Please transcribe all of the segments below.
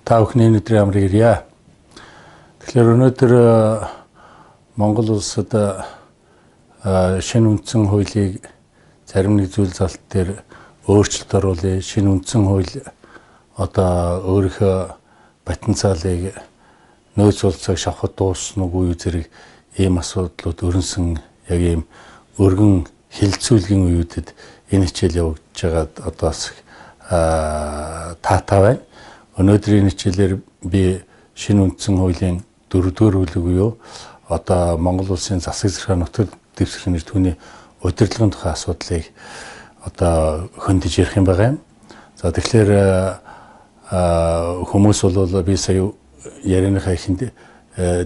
Та бүхний өнөөдрийн амрыг ирье. Тэгэхээр өнөөдөр Монгол улсад шинэ үндсэн хуулийг зарим нэг зүйл залт дээр өөрчлөлт оруулъя. Шинэ үндсэн хууль одоо өөрийнхөө потенциалыг нөөц улсыг шавхад дууссан уугүй юу зэрэг ийм асуудлууд өрнсөн яг ийм өргөн хилцүүлгийн үеүүдэд энэ хичээл явагдаж байгаад одоо бас таатай байна. Өнөөдрийн хичээлээр би шинэ үндсэн хуулийн 4-р бүлэг буюу одоо Монгол улсын засаг захиргаа нутаг дэвсгэрийн түүний удирдлагын тухай асуудлыг одоо хөндөж ярих юм байгаа юм. За тэгэхээр хүмүүс бол би сая ярианыхаа эхэнд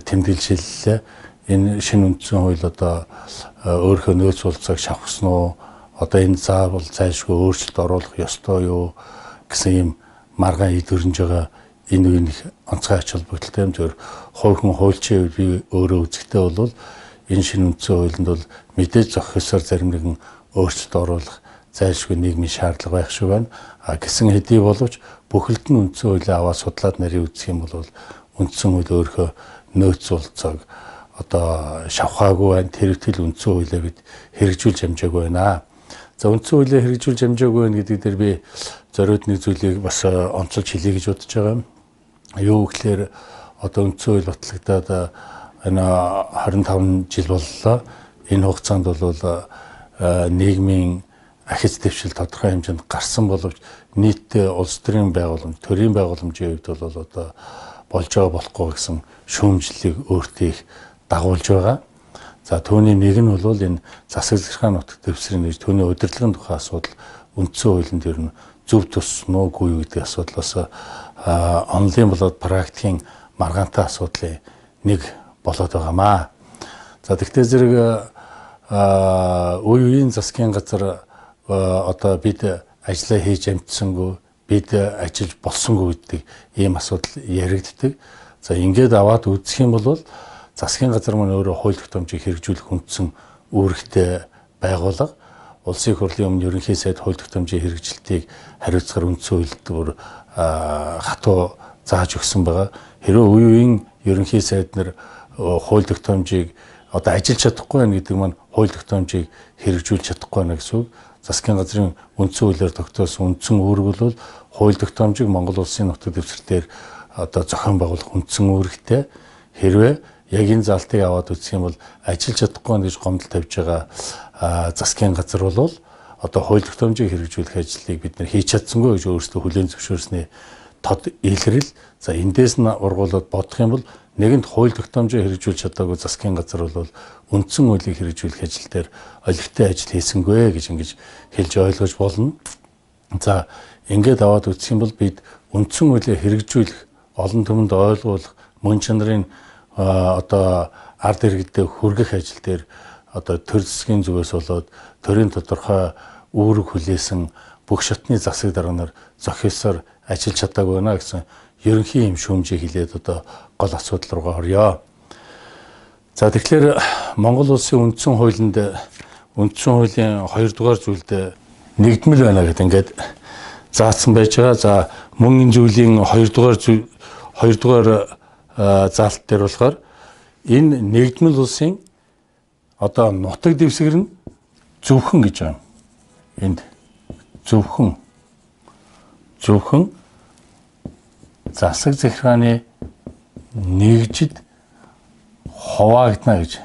тэмдэглэж хэллээ. Энэ шинэ үндсэн хууль одоо өөрийнхөө нөөц улсыг шавхсан уу? Одоо энэ заавал зайлшгүй өөрчлөлт оруулах ёстой юу гэсэн ийм маргаан эд өрнөж байгаа энэ үеийн их онцгой ач холбогдолтой юм. Зөвхөн хувь хүн хуульчийн хувьд би өөрөө үзэхдээ бол энэ шинэ үндсэн хуулинд бол мэдээж зохисоор зарим нэгэн өөрчлөлт оруулах зайлшгүй нийгмийн шаардлага байх шиг байна. А гэсэн хэдий боловч бүхэлд нь үндсэн хуулийг аваад судлаад нарийн үзэх юм бол үндсэн хууль өөрийнхөө нөөц улцыг одоо шавхаагүй байна. Тэр итэл үндсэн хуулиа бид хэрэгжүүлж амжаагүй байна. За үндсэн хуулиа хэрэгжүүлж амжаагүй байна гэдэг дээр би зориуд нэг зүйлийг бас онцолж хэлье гэж бодож байгаа юм. Юу гэхээр одоо үндсэн хууль батлагдаад энэ 25 жил боллоо. Энэ хугацаанд бол нийгмийн ахиц дэвшил тодорхой хэмжээнд гарсан боловч нийтдээ улс төрийн байгууламж, төрийн байгууламжийн хувьд бол одоо болж байгаа болохгүй гэсэн шүүмжлэлийг өөртөө их дагуулж байгаа. За түүний нэг нь бол энэ засаг захиргаа нутаг дэвсгэрийн нэг түүний удирдлагын тухай асуудал үндсэн хуулинд ер нь зөв туссан уугүй юу гэдэг асуудал бас онлын болоод практикийн маргаантай асуудлын нэг болоод байгаамаа. За тэгтээ зэрэг үе үеийн засгийн газар одоо бид ажлаа хийж амжсангүй, бид ажиллаж болсонгүй гэдэг ийм асуудал яригддаг. За ингээд аваад үзэх юм бол засгийн газар маань өөрөө хууль тогтоомжийг хэрэгжүүлэх үндсэн үүрэгтэй байгууллага. Улсын их хурлын өмнө ерөнхий сайд хууль тогтоомжийн хэрэгжилтийг хариуцахаар үндсэн хуульд бүр хатуу зааж өгсөн байгаа. Хэрвээ үе үеийн ерөнхий сайд нар хууль тогтоомжийг одоо ажиллаж чадахгүй байна гэдэг маань хууль тогтоомжийг хэрэгжүүлж чадахгүй байна гэсэн үг. Засгийн газрын үндсэн хуулиар тогтоосон үндсэн үүрэг бол хууль тогтоомжийг Монгол улсын нутаг дэвсгэр дээр одоо зохион байгуулах үндсэн үүрэгтэй. Хэрвээ яг энэ залтыг аваад үзэх юм бол ажиллаж чадахгүй байна гэж гомдол тавьж байгаа засгийн газар бол одоо хууль тогтоомжийг хэрэгжүүлэх ажлыг бид нэр хийж чадсангүй гэж өөрсдөө хүлээн зөвшөөрсний тод илрэл. За эндээс нь ургуулад бодох юм бол нэгэнд хууль тогтоомжийг хэрэгжүүлж чадаагүй засгийн газар бол үндсэн хуулийг хэрэгжүүлэх ажил дээр олигтой ажил хийсэнгүй гэж ингэж хэлж ойлгож болно. За ингээд аваад үзэх юм бол бид үндсэн хуулийг хэрэгжүүлэх, олон түмэнд ойлгуулах, мөн чанарын одоо ард иргэдэд хүргэх ажил дээр одоо төр засгийн зүгээс болоод төрийн тодорхой үүрэг хүлээсэн бүх шатны засаг дарга нар зохисоор ажиллаж чадаагүй байна гэсэн ерөнхий юм шүүмжийг хилээд одоо гол асуудал руугаа оръё. За тэгэхээр Монгол улсын үндсэн хуулинд үндсэн хуулийн 2 дугаар зүйлд нэгдмэл байна гэдэг ингээд заасан байж байгаа. За мөн энэ зүйлийн 2 дугаар зүйл 2 дугаар заалт дээр болохоор энэ нэгдмэл улсын одоо нутаг дэвсгэр нь зөвхөн гэж байгаа юм. Энд зөвхөн засаг захиргааны нэгжид хуваагдана гэж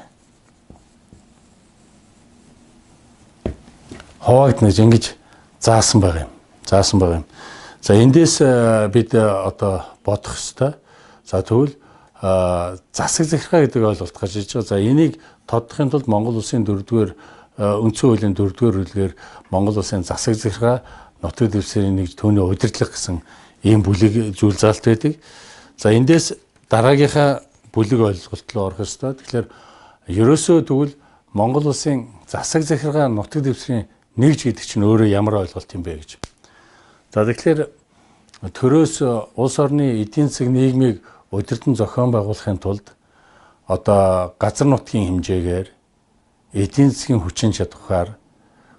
ингэж заасан байгаа юм. Заасан байгаа юм. За эндээс бид одоо бодох ёстой. За тэгвэл засаг захиргаа гэдэг ойлголт гарч иж байгаа. За энийг тодтохын тулд Монгол улсын 4-р үндсэн хуулийн 4-р бүлгээр Монгол улсын засаг захиргаа нутаг дэвсгэрийн нэг түүний удирдлага гэсэн ийм бүлэг зүйл заалт байдаг. За эндээс дараагийнхаа бүлэг ойлголт руу орох ёстой. Тэгэхээр ерөөсөө тэгвэл Монгол улсын засаг захиргаа нутаг дэвсгэрийн нэгж гэдэг чинь өөрөө ямар ойлголт юм бэ гэж. За тэгэхээр төрөөс улс орны эдийн засаг нийгмийг удирдан зохион байгуулахын тулд одоо газар нутгийн хэмжээгээр эдийн засгийн хүчин чадвараар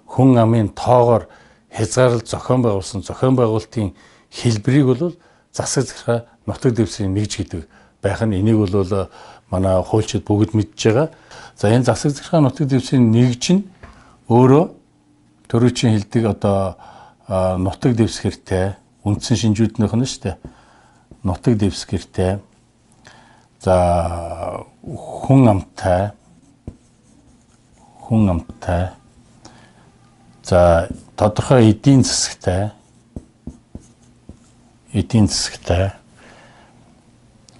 хүн амын тоогоор хязгаарлалт зохион байгуулсан зохион байгуулалтын хэлбэрийг бол засаг захиргаа нутаг дэвсгэрийн нэгж гэдэг байх нь. Энийг бол манай хуульчид бүгд мэдж байгаа. За энэ засаг захиргааны нутаг дэвсгэрийн нэгж нь өөрөө төрүүчийн хэлдэг одоо нутаг дэвсгэртэй үндсэн шинжүүднийх нь шүү дээ. Нутаг дэвсгэртэй, за хүн амтай, за тодорхой эдийн засагтай,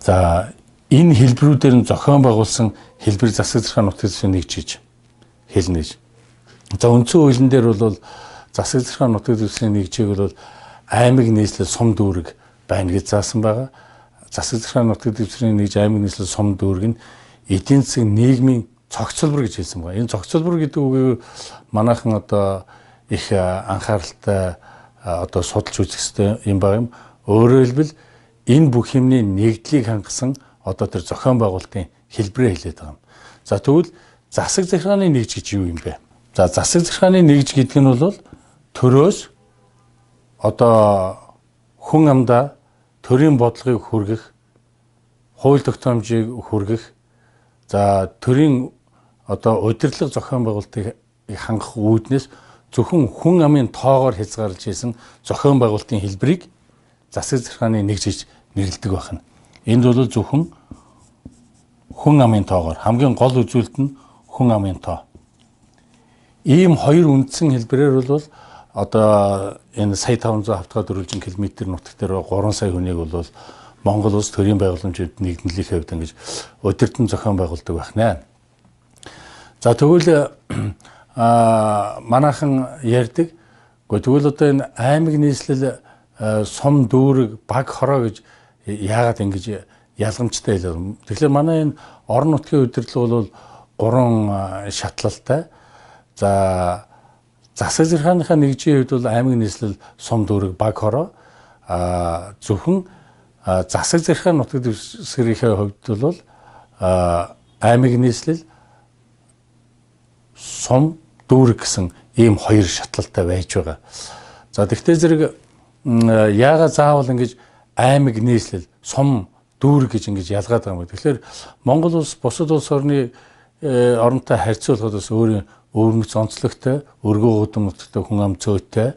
за энэ хэлбэрүүдээр нь зохион байгуулсан хэлбэр засаг захиргааны нутаг дэвсгэрийн нэгж гэж хэлнэ гэж. За үндсэн хуулийн дээр бол засаг захиргааны нутаг дэвсгэрийн нэгжийг бол аймаг нийслэл сум дүүрэг байна гэж заасан байгаа. Засаг захиргааны нутаг дэвсгэрийн нэгж аймаг нийслэл сум дүүрэг нь эдийн засгийн нийгмийн цогцлбор гэж хэлсэн байгаа. Энэ цогцлбор гэдэг үгийг манайхан одоо их анхааралтай одоо судалж үзэх ёстой юм байна юм. Өөрөөр хэлбэл энэ бүх юмны нэгдлийг хангасан одоо тэр зохион байгуулалтын хэлбэрээ хэлээд байгаа юм. За тэгвэл засаг захиргааны нэгж гэж юу юм бэ? За засаг захиргааны нэгж гэдэг нь бол төрөөс одоо хүн амдаа төрийн бодлогыг хүргэх, хууль тогтоомжийг хүргэх, за төрийн одоо удирдлага зохион байгуулалтыг хангах үүднээс зөвхөн хүн амын тоогоор хязгаарлаж хийсэн зохион байгуулалтын хэлбэрийг засаг захиргааны нэгж гэж нэрлэдэг байна. Энд бол зөвхөн хүн амын тоогоор, хамгийн гол үзүүлэлт нь хүн амын тоо. Ийм хоёр үндсэн хэлбэрээр бол одоо энэ 1,574 дөрвөлжин километр нутаг дээр 3 сая хүнийг бол Монгол улс төрийн байгууламжид нэгдэнлийнхээ хувьд ингэж удирдан зохион байгуулдаг байх нэ. За тэгвэл манайхан ярьдаг. Тэгвэл одоо энэ аймаг нийслэл сум дүүрэг баг хороо гэж яагаад ингэж ялгамжтай хэлээ. Тэгэхээр манай энэ орон нутгийн удирдлага бол гурван шатлалтай. За засаг захиргааныхаа нэгжийн хувьд бол аймаг нийслэл сум дүүрэг баг хороо, зөвхөн засаг захиргааны нутаг дэвсгэрийнхээ хувьд бол аймаг нийслэл сум дүүрэг гэсэн ийм хоёр шатлалтай байж байгаа. За тэгтээ зэрэг яагаад заавал ингэж аймаг нийслэл сум дүүрэг гэж ингэж ялгаад байгаа юм бэ? Тэгэхээр Монгол улс бусад улс орны оронтой харьцуулахад бас өөрийн өвөрмөц онцлогтой, өргөө гудам нутагтай, хүн ам цөөтэй,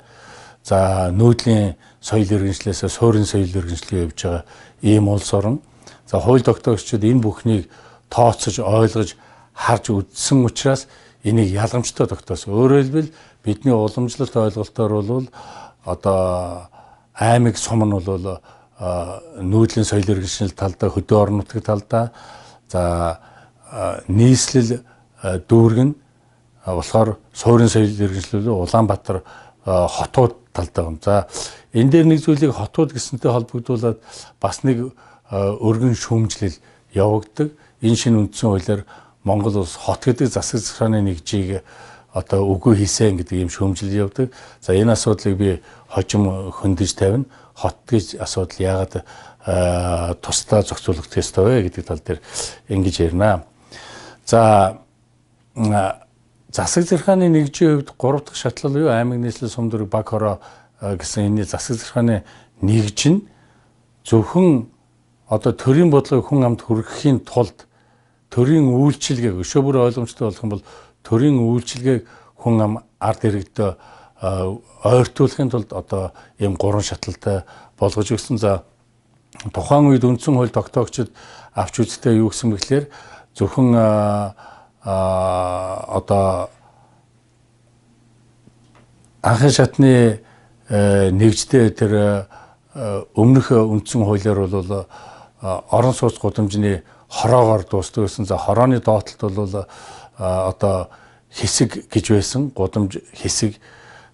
за нүүдлийн соёл иргэншлээс суурин соёл иргэншлийг явж байгаа ийм улс орн. За хууль тогтоогчид энэ бүхнийг тооцож, ойлгож, харж үзсэн учраас энийг ялгамжтай тогтоосон. Өөрөөр хэлбэл бидний уламжлалт ойлголтоор бол одоо аймаг сум нь бол нүүдлийн соёл иргэншил талдаа, хөдөө орон нутаг талдаа, за нийслэл дүүрэг нь болохоор суурин соёл иргэншил Улаанбаатар хотууд талдаа юм. За энэ дээр нэг зүйлийг хотууд гэсэнтэй холбогдуулаад бас нэг өргөн шүүмжлэл явагддаг. Энэ шинэ үндсэн хуулиар Монгол улс хот гэдэг засаг захиргааны нэгжийг одоо үгүй хийсэн гэдэг ийм шүүмжлэл явдаг. За энэ асуудлыг би хожим хөндөж тавина. Хот гэж асуудал яагаад тусдаа зохицуулах ёстой вэ гэдэг тал дээр ингэж ярина. За засаг захиргааны нэгжийн хувьд 3 дахь шатлал юу аймаг нийслэл сум дүүрэг баг хороо гэсэн энэний засаг захиргааны нэгж нь зөвхөн одоо төрийн бодлогыг хүн амд хүргэхийн тулд төрийн үйлчилгээг өшөө бүр ойлгомжтой болох юм бол төрийн үйлчилгээг хүн ам ард иргэдээ ойртуулахын тулд одоо ийм гурван шатлалтай болгож өгсөн. За тухайн үед үндсэн хууль тогтоогчид авч үзэхдээ юу гэсэн бэхлээр зөвхөн одоо анхын шатны нэгжтэй тэр өмнөх үндсэн хуулиар бол орон сууц гудамжны хороогоор дуустдаг гэсэн. За хорооны доотлолт бол одоо хэсэг гэж байсан, гудамж хэсэг.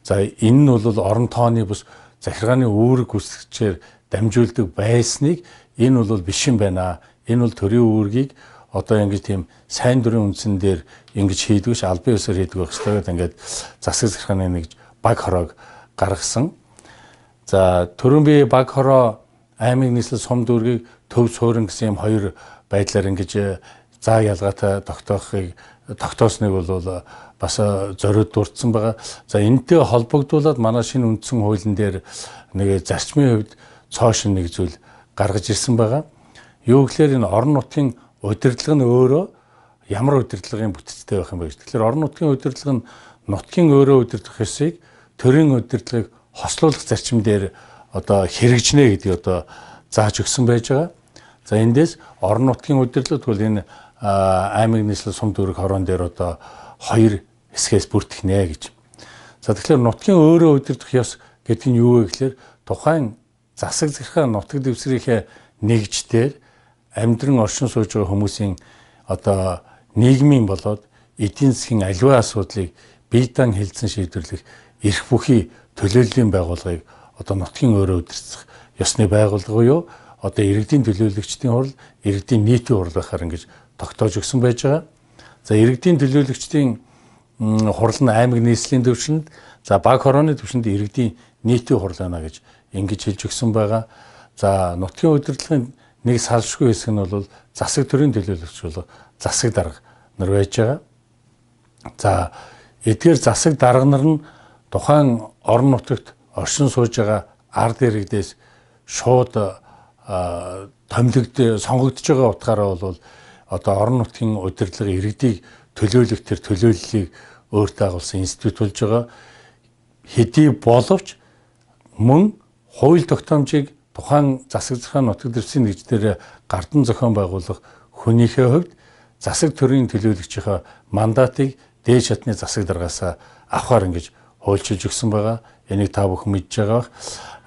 За энэ нь бол орон тооны бус захиргааны үүрэг гүйцэтгэгчээр дамжуулдаг байсныг энэ бол биш юм байна. Энэ бол төрийн үүргийг одоо ингэж тийм сайн дурын үндсэн дээр ингэж хийдэг ш, албан ёсоор хийдэг байх ёстой гэдэг ингээд засаг захиргааны нэгж баг хороог гаргасан. За түрүүн би баг хороо аймаг нийслэл сум дүүргийг төв суурин гэсэн юм хоёр байдлаар ингэж заа ялгаатай тогтоохыг тогтоосныг бол бас зориуд дурдсан байгаа. За энэтэй холбогдуулаад манай шинэ үндсэн хуулийн дээр нэг зарчмын хувьд цоо шинэ нэг зүйл гаргаж ирсэн байгаа. Юу гэхээр энэ орон нутгийн удирдлага нь өөрөө ямар удирдлагын бүтцтэй байх юм бэ гэж. Тэгэхээр орон нутгийн удирдлага нь нутгийн өөрөө удирдах ёсыг төрийн удирдлагыг хослуулах зарчим дээр одоо хэрэгжинэ гэдгийг одоо зааж өгсөн байж байгаа. За эндээс орон нутгийн удирдлага тэгвэл энэ аймаг нийслэл сум дүүрэг хорон дээр одоо хоёр хэсгээс бүрдэх нэ гэж. За тэгэхээр нутгийн өөрөө удирдах ёс гэдэг нь юу вэ гэхээр тухайн засаг захиргаа нутаг дэвсгэрийнхээ нэгждэр амьдран оршин сууж байгаа хүмүүсийн одоо нийгмийн болоод эдийн засгийн аливаа асуудлыг бие даан хэлцэн шийдвэрлэх эрх бүхий төлөөллийн байгууллагыг одоо нутгийн өөрөө удирдах ёсны байгууллага буюу одоо иргэдийн төлөөлөгчдийн хурал, иргэдийн нийтийн хурал байхаар ингэж тогтоож өгсөн байж байгаа. За иргэдийн төлөөлөгчдийн хурал нь аймаг нийслэлийн түвшинд, за баг хорооны түвшинд иргэдийн нийтийн хурал байна гэж ингэж хэлж өгсөн байгаа. За нутгийн удирдлагын нэг салшгүй хэсэг нь бол засаг төрийн төлөөлөгч болох засаг дарга нар байж байгаа. За эдгээр засаг дарга нар нь тухайн орон нутагт оршин сууж байгаа ард иргэдээс шууд томилогд сонгогдож байгаа утгаараа бол одоо орон нутгийн удирдлага иргэдийг төлөөлөх тэр төлөөллийг өөртөө агуулсан институт болж байгаа. Хэдий боловч мөн хууль тогтоомжийг тухайн засаг захиргааны нутаг дэвсгэрийн нэгждээр гардан зохион байгуулах хүнийхээ хувьд засаг төрийн төлөөлөгчийнхөө мандатыг дээд шатны засаг даргаас авахар ингэж хуульчилж өгсөн байгаа. Энийг та бүхэн мэдж байгаа бах.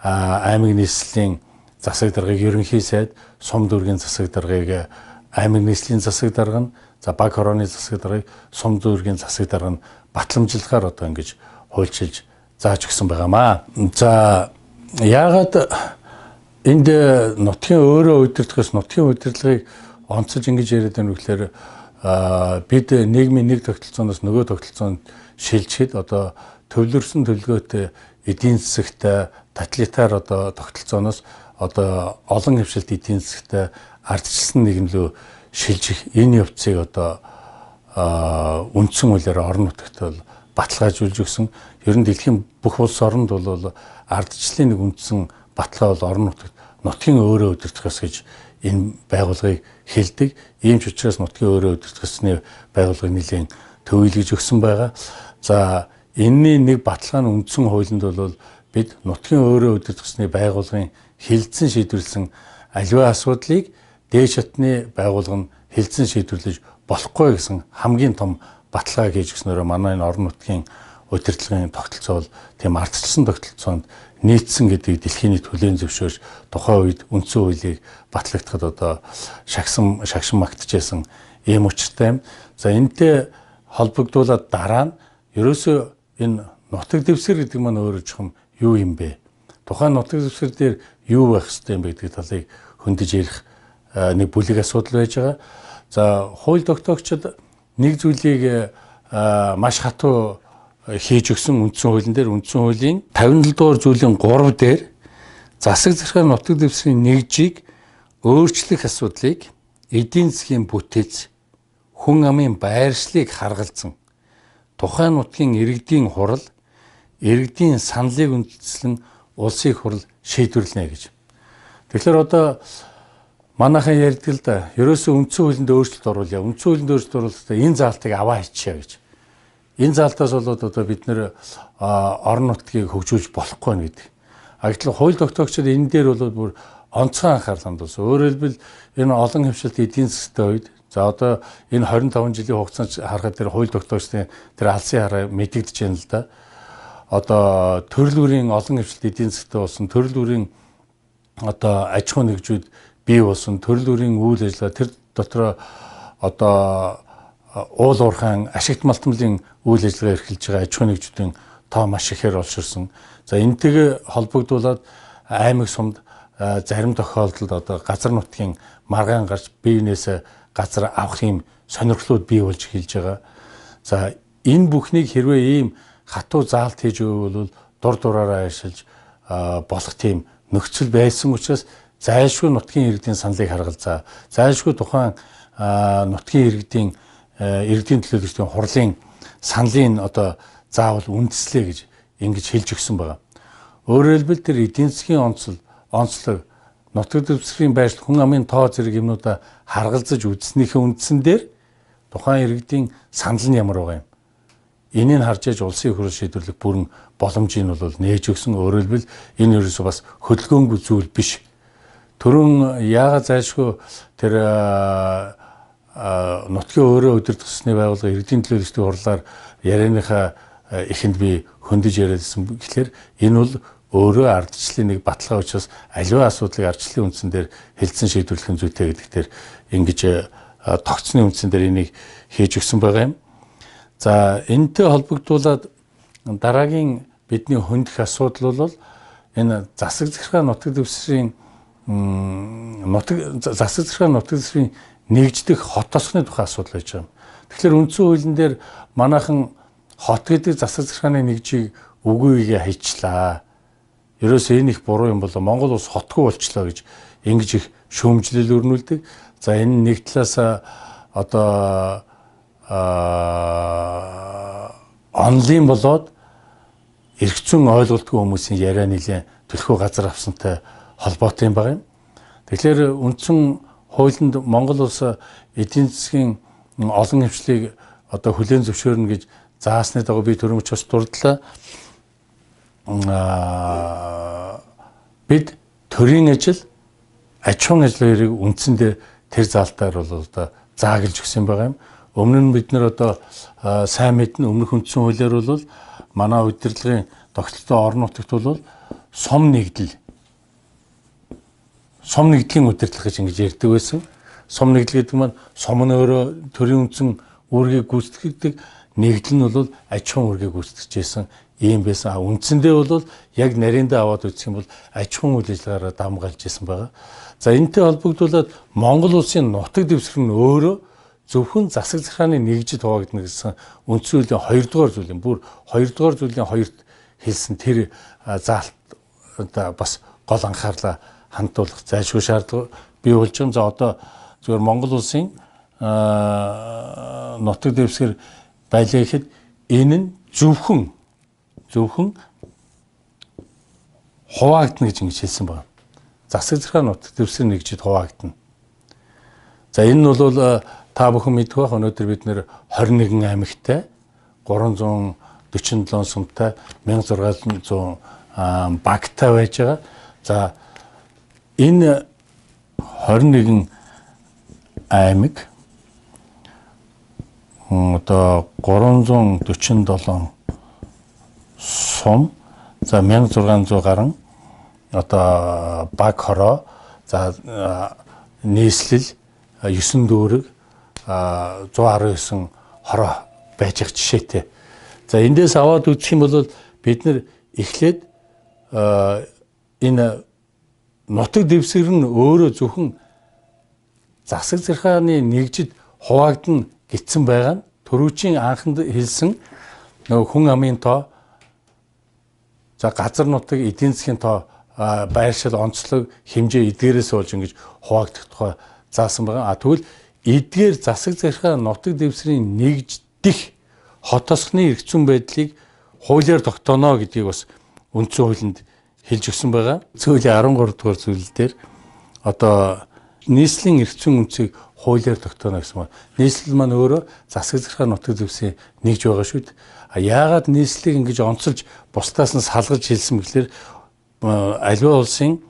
Аймаг нийслэлийн засаг даргыг ерөнхий сайд, сум дүүргийн засаг даргыг аймаг нийслэлийн засаг дарга нь, за баг хорооны засаг даргыг сум дүүргийн засаг дарга нь батламжлахаар одоо ингэж хуульчилж зааж өгсөн байгаамаа. За яагаад энд нутгийн өөрөө удирдахаас нутгийн удирдлагыг онцолж ингэж яриад байна вэ гэхээр бид нийгмийн нэг тогтолцооноос нөгөө тогтолцоонд шилжихэд одоо төвлөрсөн төлгөөтэй эдийн засагтай тоталитар одоо тогтолцооноос одоо олон хэвшилт эдийн засагтай ардчилсан нийгэм рүү шилжих энэ явцыг одоо үндсэн хуулиар орон нутагт бол баталгаажуулж өгсөн. Ер нь дэлхийн бүх улс оронд бол ардчлалын нэг үндсэн баталгаа бол орон нутагт нутгийн өөрөө удирдах ёс гэж энэ байгууллагыг хэлдэг. Ийм ч учраас нутгийн өөрөө удирдах ёсны байгууллагыг нэлээн төвөөлгөж өгсөн байгаа. За энэний нэг баталгаа нь үндсэн хуулинд бол бид нутгийн өөрөө удирдах ёсны байгууллагын хэлэлцэн шийдвэрлсэн аливаа асуудлыг дээд шатны байгууллага нь хэлэлцэн шийдвэрлэж болохгүй гэсэн хамгийн том баталгаа хийж өгснөөрөө манай энэ орон нутгийн удирдлагын тогтолцоо бол тийм ардчилсан тогтолцоонд нийцсэн гэдгийг дэлхийн нийт хүлээн зөвшөөрч тухайн үед үндсэн хуулийг батлагдахад одоо шагшин магтажсэн ийм учиртай юм. За энэтэй холбогдуулаад дараа нь ерөөсөө энэ нутаг дэвсгэр гэдэг маань өөрөө чухам юу юм бэ? Тухайн нутаг дэвсгэр дээр юу байх ёстой юм бэ гэдэг талыг хөндөж ярих нэг бүлэг асуудал байж байгаа. За хууль тогтоогчид нэг зүйлийг маш хатуу хийж өгсөн үндсэн хуулийн дээр үндсэн хуулийн 57 дугаар зүйлийн 3 дээр засаг захиргааны нутаг дэвсгэрийн нэгжийг өөрчлөх асуудлыг эдийн засгийн бүтэц, хүн амын байршлыг харгалзан тухайн нутгийн иргэдийн хурал, иргэдийн саналыг үндэслэн улсын хурал шийдвэрлэнэ гэж. Тэгэхээр одоо манайхан ярьдаг л да. Ерөөсөө үндсэн хуулинд өөрчлөлт оруулъя. Үндсэн хуулинд өөрчлөлт оруулахдаа энэ заалтыг аваа хийчихье гэж. Энэ заалтаас болоод одоо бид нэр орон нутгийг хөгжүүлж болохгүй нэ гэдэг. А гэтэл хууль тогтоогчид энэ дээр бол бүр онцгой анхаарал хандуулсан. Өөрөөр хэлбэл энэ олон хэвшилт эдийн засгтай үед за одоо энэ 25 жилийн хугацаанд харахад тэр хууль тогтоогчдын тэр алсын хараа мэдэгдэж байна л да. Одоо төрөл бүрийн олон хэвшилт эдийн засгтай болсон, төрөл бүрийн одоо аж ахуйн нэгжүүд бий болсон, төрөл бүрийн үйл ажиллагаа тэр дотроо одоо уул уурхайн ашигт малтмлын үйл ажиллагаа эрхэлж байгаа аж ахуйн нэгжүүдийн тоо маш ихээр олширсан. За энэтэйгээ холбогдуулаад аймаг сумд зарим тохиолдолд одоо газар нутгийн маргаан гарч биенээсээ газар авах юм сонирхлууд бий болж эхэлж байгаа. За энэ бүхнийг хэрвээ ийм хатуу заалт хийж өгвөл дур дураараа ашиглаж болох тийм нөхцөл байсан учраас зайлшгүй нутгийн иргэдийн саналыг харгалзаа. Зайлшгүй тухайн нутгийн иргэдийн төлөөлөгчдийн хурлын саналын одоо заавал үндэслээ гэж ингэж хэлж өгсөн байгаа. Өөрөөр хэлбэл тэр эдийн засгийн онцлог нутаг дэвсгэрийн байршил, хүн амын тоо зэрэг юмнуудаа харгалзаж үзснийхээ үндсэн дээр тухайн иргэдийн санал нь ямар байгаа юм. Энийг харж ээж улсын их хурл шийдвэрлэх бүрэн боломжийг нь бол нээж өгсөн. Өөрөөр хэлбэл энэ ерөөсөө бас хөдөлгөөнгүй зүйл биш. Түрүүн яагаад зайлшгүй тэр нутгийн өөрөө удирдах засны байгууллага иргэдийн төлөөлөгчдийн хурлаар ярианыхаа эхэнд би хөндөж яриадсан гэхлээр энэ бол өөрөө ардчлалын нэг баталгаа учраас аливаа асуудлыг ардчлалын үндсэн дээр хэлцэн шийдвэрлэх нь зүйтэй гэдэг дээр ингэж тогтсны үндсэн дээр энийг хийж өгсөн байгаа юм. За энэтэй холбогдуулаад дараагийн бидний хөндөх асуудал бол энэ засаг захиргаа нутаг дэвсгэрийн нутаг засаг захиргаа нутаг дэвсгэрийн нэгждэх хот тосгоны тухай асуудал байж байгаа юм. Тэгэхээр үндсэн хуулийн дээр манайхан хот гэдэг засаг захиргааны нэгжийг үгүйгээ хайчлаа. Ерөөсөө энэ их буруу юм болоо Монгол улс хотгүй болчлоо гэж ингэж их шүүмжлэл өрнүүлдэг. За энэ нэг талаас одоо онлын болоод эрх зүйн ойлголтгүй хүмүүсийн яриа нэлээд төлхөө газар авсантай холбоотой юм байна юм. Тэгэхээр үндсэн хуулинд Монгол улс эдийн засгийн олон хвшлийг одоо хүлээн зөвшөөрнө гэж заасны дагуу би түрүүн ч бас дурдлаа. Бид төрийн ажил, аж ахуйн ажил хоёрыг үндсэндээ тэр заалтаар бол одоо зааглаж өгсөн байгаа юм. Өмнө нь бид нар одоо сайн мэднэ өмнөх үндсэн хуулиар бол манай удирдлагын тогтолцоо орон нутагт бол сум нэгдлийн удирдлага гэж ингэж ярьдаг байсан. Сум нэгдэл гэдэг маань сум нь өөрөө төрийн үндсэн үүргийг гүйцэтгэдэг, нэгдэл нь бол аж ахуйн үүргийг гүйцэтгэж байсан ийм байсан. Үндсэндээ бол яг нарийндаа аваад үзэх юм бол аж ахуйн үйл ажиллагаараа дамгаалж исэн байгаа. За энэтэй холбогдуулаад Монгол улсын нутаг дэвсгэр нь өөрөө зөвхөн засаг захиргааны нэгжид хуваагдана гэсэн үндсэн хуулийн 2 дугаар зүйлийн бүр 2 дугаар зүйлийн хоёрт хэлсэн тэр заалт одоо бас гол анхаарлаа хандуулах зайлшгүй шаардлага бий болж байгаа. За одоо зүгээр Монгол улсын нутаг дэвсгэр байлаа гэхэд энэ нь зөвхөн хуваагдана гэж ингэж хэлсэн байна. Засаг захиргаа нутаг дэвсгэр нэгжид хуваагдана. За энэ нь бол та бүхэн мэдэх байх. Өнөөдөр бид нэр 21 аймагтай 347 сумтай 1600 багтай байж байгаа. За энэ 21 аймаг одоо 347 сум, за 1600 гаруй одоо баг хороо, за нийслэл 9 дүүрэг 119 хороо байж байгаа жишээтэй. За эндээс аваад үзэх юм бол бид нэр эхлээд энэ нутаг дэвсгэр нь өөрөө зөвхөн засаг захиргааны нэгжид хуваагдана гэсэн байгаа нь түрүүчийн анханд хэлсэн нөгөө хүн амын тоо, за газар нутаг, эдийн засгийн тоо, байршил, онцлог, хэмжээ эдгээрээс болж ингэж хуваагдах тухай заасан байгаа. А тэгвэл эдгээр засаг захиргаа нутаг дэвсгэрийн нэгждэх хот тосгоны эрх зүйн байдлыг хуулиар тогтооно гэдгийг бас үндсэн хуулинд хэлж өгсөн байгаа. Хуулийн 13 дугаар зүйлэл дээр одоо нийслэлийн эрх зүйн үндсийг хуулиар тогтооно гэсэн байна. Нийслэл маань өөрөө засаг захиргаа нутаг дэвсгэрийн нэгж байгаа шүү дээ. А яагаад нийслэлийг ингэж онцолж бусдаас нь салгаж хэлсэн бэхлээр аливаа улсын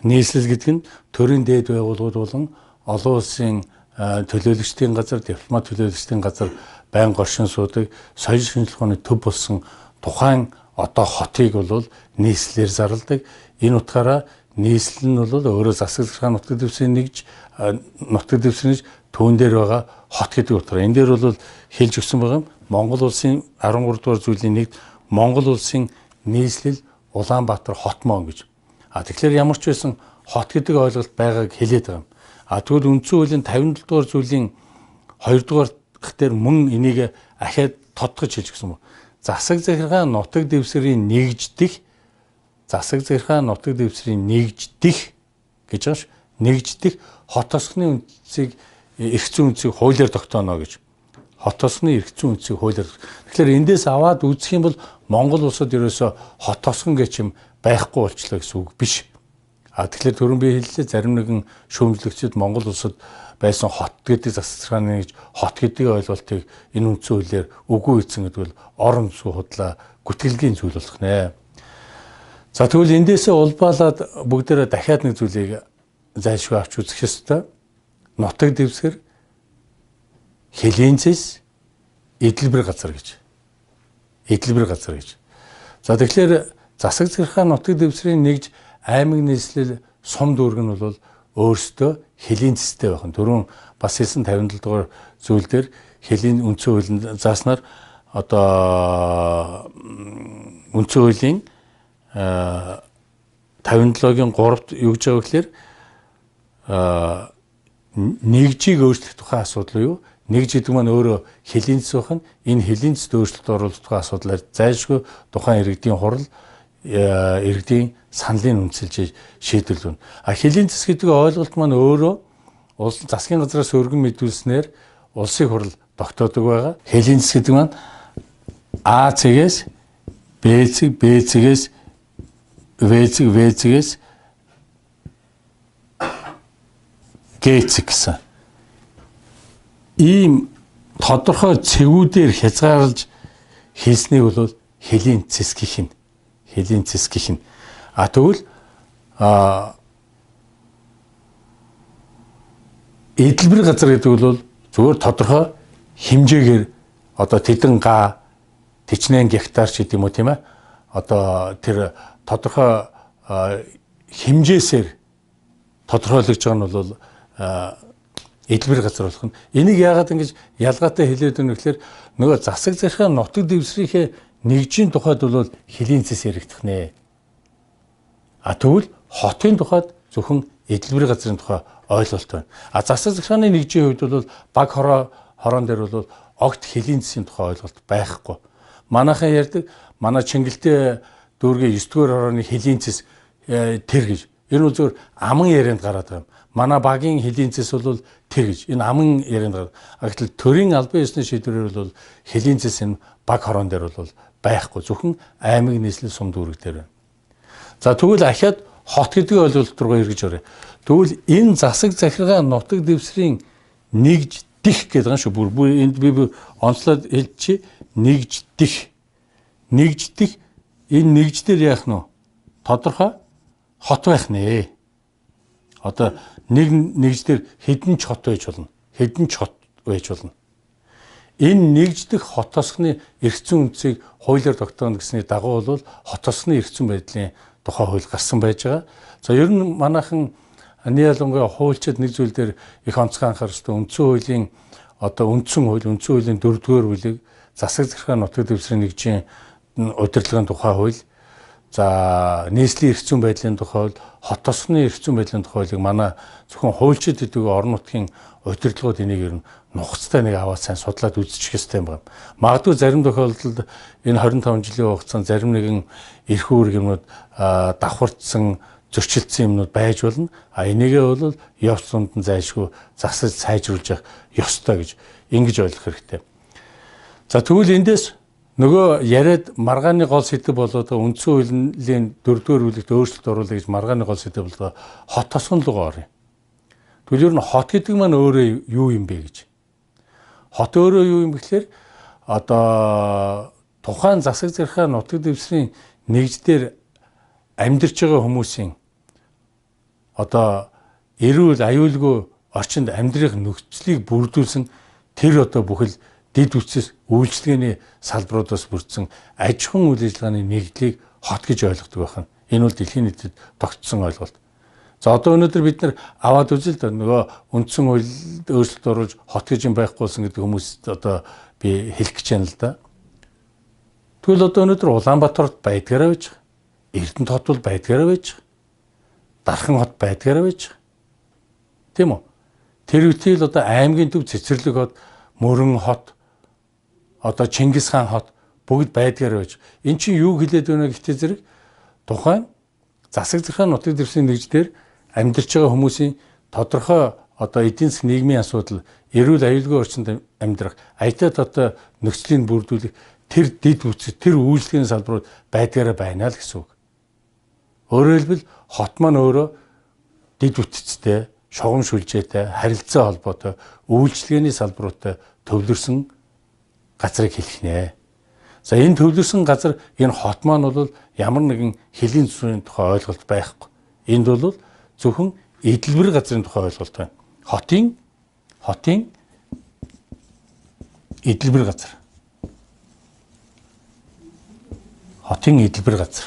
нийслэл гэдэг нь төрийн дээд байгууллагууд болон олон улсын төлөөлөгчдийн газар, дипломат төлөөлөгчдийн газар байн горшин суудаг, соёл шинжилгээ ухааны төв болсон тухайн одоо хотыг бол нийслэлээр зарладаг. Энэ утгаараа нийслэл нь бол өөрөө засаг захиргаа нутаг дэвсгэрийн нэгж, нутаг дэвсгэрийн түүн дээр байгаа хот гэдэг утгаар. Энэ дээр бол хэлж өгсөн байгаа юм. Монгол улсын 13 дугаар зүйлийн нэгд Монгол улсын нийслэл Улаанбаатар хот мөн гэж. А тэгэхээр ямар ч байсан хот гэдэг ойлголт байгааг хэлээд байгаа юм. А тэгвэл үндсэн хуулийн 57 дугаар зүйлийн 2 дугаар дээр мөн энийг ахиад тодтогч хэлж өгсөн юм. Засаг захиргаа нутаг дэвсгэрийн нэгждэх, засаг захиргаа нутаг дэвсгэрийн нэгждэх гэж байгаа ш. Нэгждэх хот тосгоны үндсийг эрх зүйн үндсийг хуулиар тогтооно гэж. Хот тосгоны эрх зүйн үндсийг хуулиар. Тэгэхээр эндээс аваад үзэх юм бол Монгол улсад ерөөсөө хот тосгон гэж юм байхгүй болчлоо гэсэн үг биш. А тэгэхээр түрүүн би хэллээ, зарим нэгэн шүүмжлэгчид Монгол улсад байсан хот гэдэг засаг захиргааны гэж хот гэдэг ойлголтыг энэ үндсэн хуулиар үгүй хийсэн гэдэг бол орон зүй худлаа гүтгэлгийн зүйл болох нэ. За тэгвэл эндээсээ улбаалаад бүгдээрээ дахиад нэг зүйлийг зайлшгүй авч үзэх ёстой. Нутаг дэвсгэр, хөлийн зэс, эдэлбэр газар гэж. Эдэлбэр газар гэж. За тэгэхээр засаг захиргаа нутаг дэвсгэрийн нэгж аймаг нийслэл сум дүүрэг нь бол өөрсдөө хөлийн зэстэй байх нь. Түрүүн бас хэлсэн 57 дугаар зүйл дээр хөлийн үндсэн хуулинд зааснаар одоо үндсэн хуулийн 57-гийн 3-т юу гэж байгаа вэ гэхээр нэгжийг өөрчлөх тухай асуудал юу? Нэгж гэдэг маань өөрөө хөлийн зэс байх нь. Энэ хөлийн зэст өөрчлөлт оруулах тухай асуудлаар зайлшгүй тухайн иргэдийн хурал, иргэдийн саналыг үндэслэж шийдвэрлэнэ. А хөлийн зэс гэдэг ойлголт маань өөрөө улс засгийн газраас өргөн мэдүүлснээр улсын хурал тогтоодог байгаа. Хөлийн зэс гэдэг маань А цэгээс Б цэг, Б цэгээс В цэг, В цэгээс Г цэг гэсэн ийм тодорхой цэгүүдээр хязгаарлаж хэлснийг бол хөлийн зэс гэх юм. Хөлийн зэс гэх юм. А тэгвэл эдэлбэр газар гэдэг бол зүгээр тодорхой хэмжээгээр одоо тэдэн га 41 гектар ч гэдэг юм уу, тийм ээ. Одоо тэр тодорхой хэмжээсээр тодорхойлогдож байгаа нь бол эдэлбэр газар болох нь. Энийг яагаад ингэж ялгаатай хэлээд өгнө гэхээр нөгөө засаг захиргаа нутаг дэвсгэрийнхээ нэгжийн тухайд бол хөлийн зэс яригдах нэ. А тэгвэл хотын тухайд зөвхөн эдэлбэр газрын тухай ойлголт байна. А засаг захиргааны нэгжийн хувьд бол баг хороон дээр бол огт хөлийн зэсийн тухай ойлголт байхгүй. Манайхан ярьдаг, манай Чингэлтэй дүүргийн 9 дугаар хорооны хөлийн зэс тэр гэж. Энэ бол зөвхөн аман ярианд гараад байгаа юм. Манай багийн хөлийн зэс бол тэр гэж. Энэ аман ярианд гараад. А гэтэл төрийн албан ёсны шийдвэрээр бол хөлийн зэс энэ баг хороон дээр бол байхгүй. Зөвхөн аймаг нийслэл сум дүүрэг дээр байна. За тэгвэл ахиад хот гэдэг ойлголт руу эргэж оръё. Тэгвэл энэ засаг захиргаа нутаг дэвсгэрийн нэгж дих гэдэг юм шүү. Бүр энд би онцлоод хэлчихье. Нэгж дих. Нэгж дих. Энэ нэгж дээр яах нь вэ? Тодорхой хот байх нэ. Одоо нэг нэгж дээр хэдэн ч хот байж болно. Хэдэн ч хот байж болно. Энэ нэгждэх хот тосгоны эрх зүйн үндсийг хуулиар тогтооно гэсний дагуу бол хот тосгоны эрх зүйн байдлын тухай хууль гарсан байж байгаа. За ер нь манайхан ялангуяа хуульчид нэг зүйл дээр их онцгой анхаарах ёстой. Үндсэн хуулийн одоо үндсэн хууль, үндсэн хуулийн 4-р бүлэг, засаг захиргаа нутаг дэвсгэрийн нэгжийн удирдлагын тухай хууль, за нийслэлийн эрх зүйн байдлын тухай хууль, хот тосгоны эрх зүйн байдлын тухай хуулийг манай зөвхөн хуульчид гэдэг орон нутгийн удирдлагууд энийг ер нь нухацтай нэг аваад сайн судлаад үзчих ёстой юм байна. Магадгүй зарим тохиолдолд энэ 25 жилийн хугацаанд зарим нэгэн эрх үүрэг юмнууд давхарцсан, зөрчилдсөн юмнууд байж болно. А энийгээ бол явц дунд нь зайлшгүй засаж сайжруулж явах ёстой гэж ингэж ойлгох хэрэгтэй. За тэгвэл эндээс нөгөө яриад маргааны гол сэдэв болоод үндсэн хуулийн 4-р бүлэгт өөрчлөлт оруулъя гэж маргааны гол сэдэв болоод хот тосгон руугаа оръё. Тэгвэл ер нь хот гэдэг маань өөрөө юу юм бэ гэж. Хот өөрөө юу юм бэхлээр одоо тухайн засаг захиргаа нутаг дэвсгэрийн нэгждэр амьдарч байгаа хүмүүсийн одоо эрүүл аюулгүй орчинд амьдрах нөхцөлийг бүрдүүлсэн тэр одоо бүхэл дэд үтсээс үйлчилгээний салбаруудаас бүрдсэн аж ахуйн үйл ажиллагааны нэгдлийг хот гэж ойлгодог байх нь. Энэ бол дэлхийн нийтэд тогтсон ойлголт. За одоо өнөөдөр бид нар аваад үзэл дээ нөгөө үндсэн хууль өөрчлөлт оруулж хот гэж юм байхгүй болсон гэдэг хүмүүст одоо би хэлэх гэж байна л да. Тэгвэл одоо өнөөдөр Улаанбаатарт байдгаараа байж, Эрдэнэт хот бол байдгаараа байж, Дархан хот байдгаараа байж. Тийм үү? Тэр үеийн л одоо аймгийн төв Цэцэрлэг хот, Мөрөн хот, одоо Чингис хаан хот бүгд байдгаар байж. Эн чинь юу хэлээд байна гэхдээ зэрэг тухайн засаг захиргааны нутаг дэвсгэрийн нэгждэр амьдарч байгаа хүмүүсийн тодорхой одоо эдийн засгийн нийгмийн асуудал, эрүүл аюулгүй орчинд амьдрах, аятай дотой нөхцөлийг бүрдүүлэх тэр дэд бүтц, тэр үйлчлэгийн салбарууд байдгаараа байна л гэсэн үг. Өөрөөр хэлбэл хот маань өөрөө дэд бүтцтэй, шугам шүлжээтэй, харилцаа холбоотой, үйлчилгээний салбаруудтай төвлөрсөн газрыг хэлэх нэ. За энэ төвлөрсөн газар энэ хот маань бол ямар нэгэн хөлийн зүсийн тухай ойлголт байхгүй. Энд бол зөвхөн эдэлбэр газрын тухай ойлголт байна. Хотын эдэлбэр газар. Хотын эдэлбэр газар.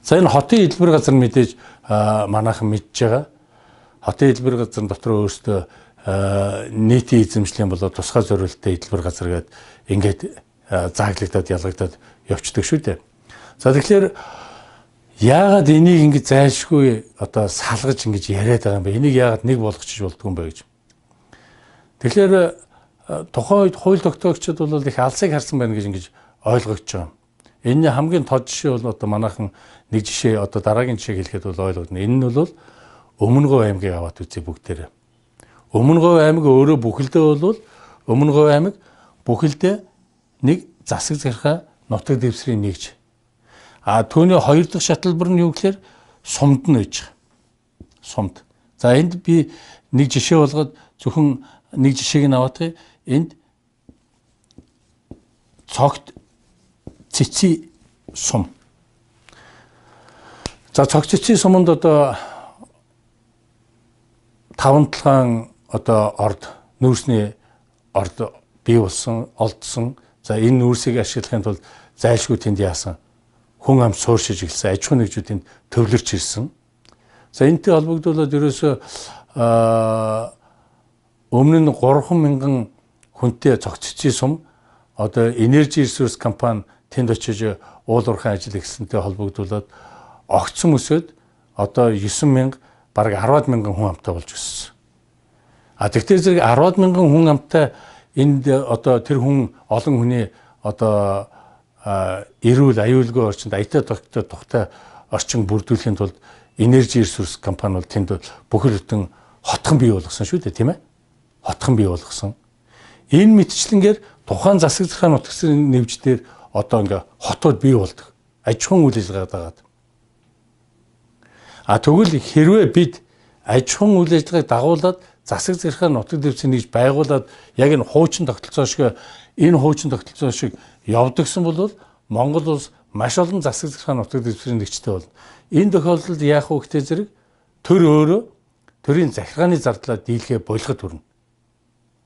За энэ хотын эдэлбэр газар мэдээж манайхан мэдж байгаа. Хотын эдэлбэр газар дотор өөрсдөө нийтийн эзэмшлийн болоод тусгай зориулттай эдэлбэр газар гээд ингээд зааглагдаад ялгагдаад явцдаг шүү дээ. За тэгэхээр яагаад энийг ингэж зайлшгүй одоо салгаж ингэж яриад байгаа юм бэ? Энийг яагаад нэг болгочих болдгүй юм бэ гэж. Тэгэхээр тухайн үед хууль тогтоогчид бол их алсыг харсан байна гэж ингэж ойлгогдож байгаа. Энэний хамгийн тод жишээ бол одоо манайхан нэг жишээ одоо дараагийн жишээг хэлэхэд бол ойлгогдно. Энэ нь бол Өмнө Говь аймгийг аваад үзье бүгдээрээ. Өмнө Говь аймаг өөрөө бүхэлдээ бол Өмнө Говь аймаг бүхэлдээ нэг засаг захиргаа нутаг дэвсгэрийн нэгж. А түүний хоёр дахь шатлбар нь юу гэхээр сумд нь байж байгаа. Сумд. За энд би нэг жишээ болгоод зөвхөн нэг жишээг нь аваадах. Энд цогт цэци сум. За цогт цэци суманд одоо 5 толгойн одоо орд нүүрсний орд бий болсон, олдсон. За энэ нүүрсийг ашиглахын тулд зайлшгүй тэнд яасан хүн ам сууршиж эхэлсэн, аж ахуйн нэгжүүд тэнд төвлөрч ирсэн. За энэтэй холбогдуулаад ерөөсөө өмнө нь 3000 хүнтэй цогц цэцгийн сум одоо Energy Resource компани тэнд очиж уул уурхайн ажил эхэлсэнтэй холбогдуулаад огцом өсөөд одоо 9000 бараг 10,000 хүн амтай болж өссөн. А тэгтээ зэрэг 10,000 хүн амтай энд одоо тэр хүн олон хүний одоо эрүүл аюулгүй орчинд аятай тухтай орчин бүрдүүлэхийн тулд Energy Resource компани бол тэнд бүхэл бүтэн хотхон бий болгосон шүү дээ, тийм ээ? Хотхон бий болгосон. Энэ мэтчлэнгээр тухайн засаг захиргааны нутаг дэвсгэрийн нэвждэр одоо ингээ хотууд бий болдог. Аж ахуйн үйл ажиллагаа дагаад. А тэгвэл хэрвээ бид аж ахуйн үйл ажиллагааг дагуулад засаг захиргааны нутаг дэвсгэрийн нэгж байгуулад яг энэ хуучин тогтолцоо шиг энэ хуучин тогтолцоо шиг явдагсан бол Монгол улс маш олон засаг захиргааны нутаг дэвсгэрийн нэгжтэй болно. Энэ тохиолдолд яах вэ гэхтэй зэрэг төр өөрөө төрийн захиргааны зардлаа дийлхээ болгоход хүрнэ.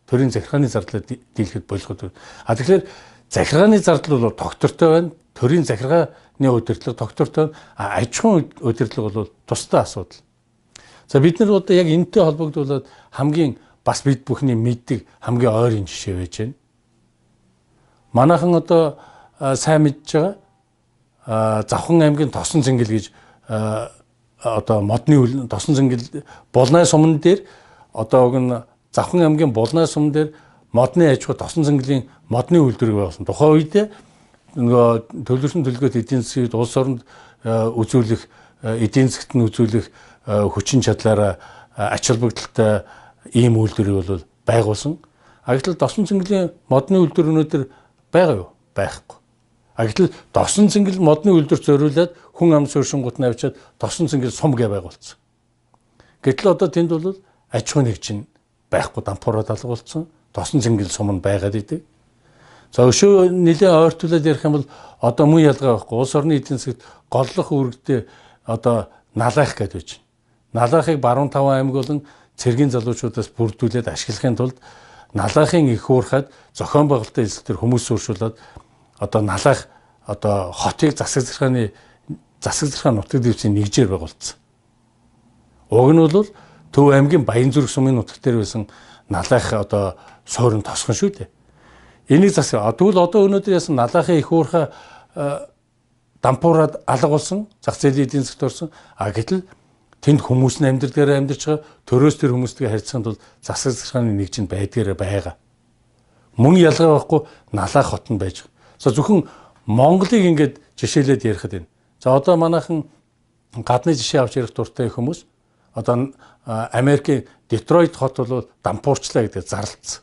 Төрийн захиргааны зардлаа дийлэхэд болгоход хүрнэ. А тэгэхээр захиргааны зардал бол тогтвортой байна. Төрийн захиргааны удирдлага тогтвортой байна. А аж ахуйн удирдлага бол тусдаа асуудал. За бид нар одоо яг энэтэй холбогдуулаад хамгийн бас бид бүхний мэддэг хамгийн ойрын жишээ байж байна. Манайхан одоо сайн мэдж байгаа Завхан аймгийн Тосон цэнгэл гэж одоо модны Тосон цэнгэл Булнай суман дээр одоо уг нь Завхан аймгийн Булнай сум дээр модны аж ахуй Тосон цэнгэлийн модны үйлдвэрийг байгуулсан. Тухайн үед нөгөө төлөвлөсөн төлгөөт эдийн засгийг улс оронд үзүүлэх, эдийн засгт нь үзүүлэх хүчин чадлаараа ач холбогдолтой ийм үйлдвэрийг бол байгуулсан. А гэтэл Досон цэнгэлийн модны үйлдвэр өнөөдөр байгаа юу? Байхгүй. А гэтэл Досон цэнгэл модны үйлдвэр зориулаад хүн ам сууршингууд нь авчиад Досон цэнгэл сум гэ байгуулсан. Гэтэл одоо тэнд бол аж ахуйн нэгж нь байхгүй, дампуураад алга болсон. Досон цэнгэл сум нь байгаад идэг. За өшөө нэлээд ойртуулаад ярих юм бол одоо мөн ялгаа байхгүй. Улс орны эдийн засагт голлох үүрэгтэй одоо Налайх гэдэг байж. Налайхыг баруун таван аймаг болон цэргийн залуучуудаас бүрдүүлээд ашиглахын тулд Налайхын их уурхад зохион байгуулалтын эзэлтээр хүмүүс сууршуулад одоо Налайх одоо хотыг засаг захиргааны нутаг дэвсгэрийн нэгжээр байгуулсан. Уг нь бол Төв аймгийн Баянзүрх сумын нутаг дээр байсан Налайх одоо суурин тосгон шүү дээ. Энийг засаг. Тэгвэл одоо өнөөдөр яасан Налайхын их уурхай дампуураад алга болсон, зах зээлийн эдийн засагт орсон. А гэтэл тэнд хүмүүс нь амьдралаараа амьдарч байгаа, төрөөс тэр хүмүүстэйгээ харьцахын тулд засаг захиргааны нэгж нь байдгаараа байгаа. Мөн ялгаа байхгүй Налайх хот нь байж байгаа. За зөвхөн Монголыг ингээд жишээлээд ярихад байна. За одоо манайхан гадны жишээ авч ярих дуртай хүмүүс одоо Америкийн Детройт хот бол дампуурчлаа гэдэг зарлцсан.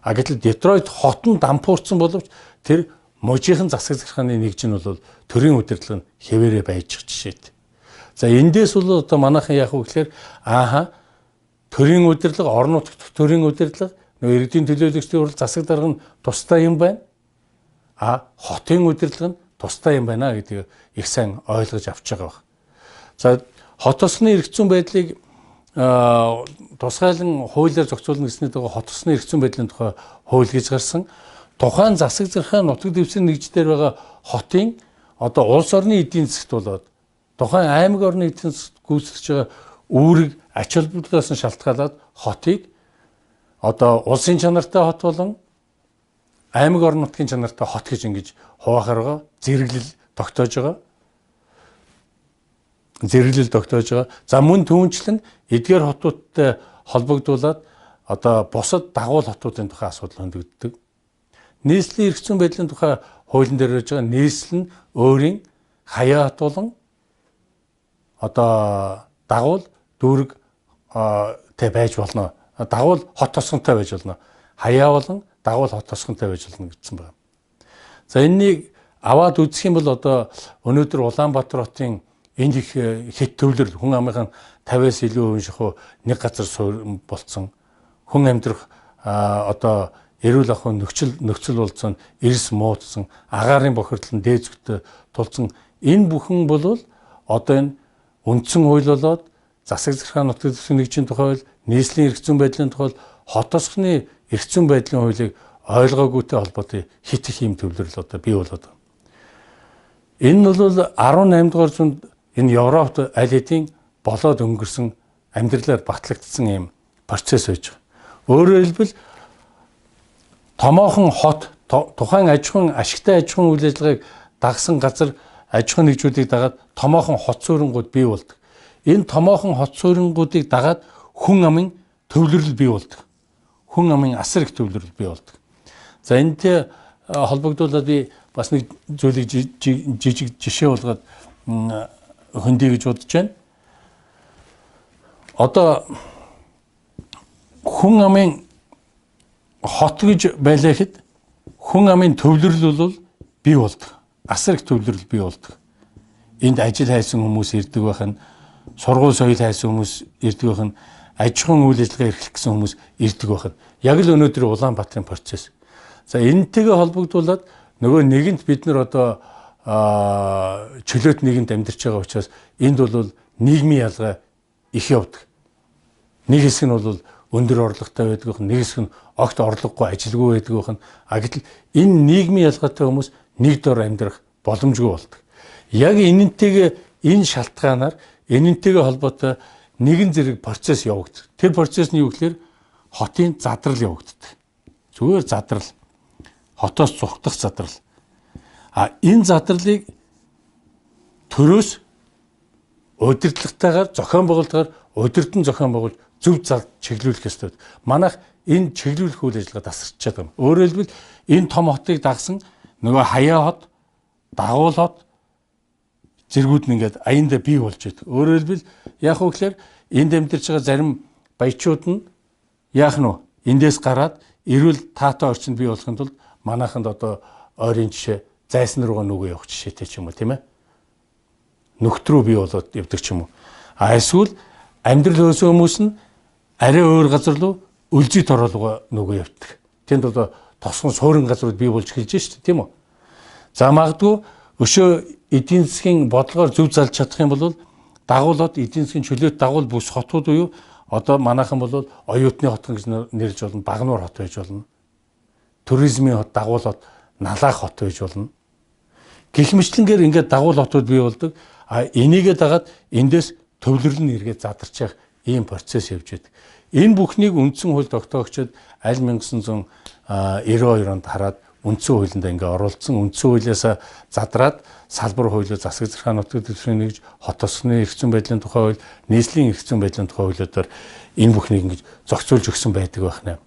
А гэтэл Детройт хот нь дампуурсан боловч тэр мужийнхан засаг захиргааны нэгж нь бол төрийн удирдлага нь хэвээрээ байж байгаа жишээт. За эндээс бол одоо манайхан яах вэ гэхээр ааха төрийн удирдлага, орон нутагт төрийн удирдлага, нөгөө иргэдийн төлөөлөгчдийн хурал засаг дарга нь тусдаа юм байна. А хотын удирдлага нь тусдаа юм байна гэдгийг их сайн ойлгож авч байгаа баг. За хот тосгоны эрх зүйн байдлыг тусгайлан хуулиар зохицуулна гэсний дагуу хот тосгоны эрх зүйн байдлын тухай хууль гэж гарсан. Тухайн засаг захиргааны нутаг дэвсгэрийн нэгждэр байгаа хотын одоо улс орны эдийн засагт болоод тухайн аймаг орны эдийн засагт гүйцэтгэж байгаа үүрэг ач холбогдлоос нь шалтгаалаад хотыг одоо улсын чанартай хот болон аймаг орон нутгийн чанартай хот гэж ингэж хуваахаар байгаа. Зэрэглэл тогтоож байгаа. Зэрэглэл тогтоож байгаа. За мөн түүнчлэн эдгээр хотуудтай холбогдуулаад одоо бусад дагуул хотуудын тухай асуудал хөндөгддөг. Нийслэлийн эрх зүйн байдлын тухай хуулийн дээр ярьж байгаа нийслэл нь өөрийн хаяа хот болон одоо дагуул дүүрэг тэ байж болно. Дагуул хот тосгонтой байж болно. Хаяа болон дагуул хот тосгонтой байж болно гэсэн байна. За энэнийг аваад үзэх юм бол одоо өнөөдөр Улаанбаатар хотын энд их хэт төвлөрөл хүн амынхан 50-аас илүү хувийн шахуу нэг газар болцсон. Хүн амьдрах одоо эрүүл ахуйн нөхцөл болцсон, эрс муудсан, агаарын бохирдол нь дээд зүгтээ тулцсан. Энэ бүхэн бол одоо энэ үндсэн хууль болоод засаг захиргааны нутаг дэвсгэрийн нэгжийн тухай хууль, нийслэлийн эрх зүйн байдлын тухай хууль, хот тосгоны эрх зүйн байдлын хуулийг ойлгоогүйтэй холбоотой хит их юм төвлөрөл одоо бий болоод байна. Энэ нь бол 18 дугаар зуунд энэ Европт аль хэдийн болоод өнгөрсөн амьдралаар батлагдсан юм процесс байж байгаа. Өөрөөр хэлбэл томоохон хот тухайн аж ахуйн ашигтай аж ахуйн үйл ажиллагааг дагсан газар аж ахуйн нэгжүүдийг дагаад томоохон хот суурингууд бий болдог. Энэ томоохон хот суурингуудыг дагаад хүн амын төвлөрөл бий болдог. Хүн амын асар их төвлөрөл бий болдог. За энэтэй холбогдуулаад би бас нэг зүйлийг жижиг жишээ болгоод хөндөе гэж бодож байна. Одоо хүн амын хот гэж байлаа гэхэд хүн амын төвлөрөл бол бий болдог. Асар их төвлөрөл бий болдог. Энд ажил хайсан хүмүүс ирдэг байх нь, сургууль соёл хайсан хүмүүс ирдэг байх нь, аж ахуйн үйл ажиллагаа эрхлэх гэсэн хүмүүс ирдэг байх нь. Яг л өнөөдөр Улаанбаатарын процесс. За энэтэйгээ холбогдуулаад нөгөө нэгэнт бид нар одоо чөлөөт нийгэмд амьдарч байгаа учраас энд бол нийгмийн ялгаа их явдаг. Нэг хэсэг нь бол өндөр орлоготой байдаг байх, нэг хэсэг нь огт орлогогүй ажилгүй байдаг байх. А гэтэл энэ нийгмийн ялгаатай хүмүүс нэг дор амьдрах боломжгүй болдог. Яг энэнтэйгээ энэ шалтгаанаар энэнтэйгээ холбоотой нэгэн зэрэг процесс явагддаг. Тэр процесс нь юу гэхээр хотын задрал явагддаг. Зүгээр задрал. Хотоос зугтах задрал. А энэ задралыг төрөөс удирдлагатайгаар зохион байгуулалтаар удирдан зохион байгуулж зөв зал чиглүүлэх ёстой. Манайх энэ чиглүүлэх үйл ажиллагаа тасарчаад байгаа юм. Өөрөөр хэлбэл энэ том хотыг дагсан нөгөө хаяа хот, дагуул хот зэргүүд нь ингээд аяндаа бий болж байдаг. Өөрөөр хэлбэл яг уу гэхээр энд амьдарч байгаа зарим баячууд нь яах нь вэ? Эндээс гараад эрүүл таатай орчинд бий болохын тулд манайханд одоо ойрын жишээ зайсан руугаа нүгөө явах жишээтэй ч юм уу, тийм ээ. Нүхт рүү бий болоод явдаг ч юм уу. А эсвэл амьдрал хөөсөн хүмүүс нь арай өөр газар руу өлзий тороолгоо нүгөө явдаг. Тэнд одоо тосгон суурин газрууд бий болж эхэлж шүү дээ, тийм үү? За магадгүй өшөө эдийн засгийн бодлогоор зөв залж чадах юм бол дагуулад эдийн засгийн чөлөөт дагуул бүс хотууд буюу одоо манайхан бол оюутны хот гэж нэрлэж болно, Багнуур хот байж болно. Туризмын хот, дагуул хот, Налаах хот байж болно. Гэх мэтлэнгээр ингээд дагуул хотууд бий болдог. А энийгээ дагаад эндээс төвлөрөл нь эргээд задарч явах ийм процесс явж байдаг. Энэ бүхнийг үндсэн хууль тогтоогчид аль 1992 онд хараад үндсэн хуулинд ингээ оруулсан. Үндсэн хуулиас задраад салбар хуулиуд, засаг захиргааны нутаг дэвсгэрийн нэгж, хот тосгоны эрх зүйн байдлын тухай хууль, нийслэлийн эрх зүйн байдлын тухай хуулиудаар энэ бүхнийг ингэж зохицуулж өгсөн байдаг байх нэ.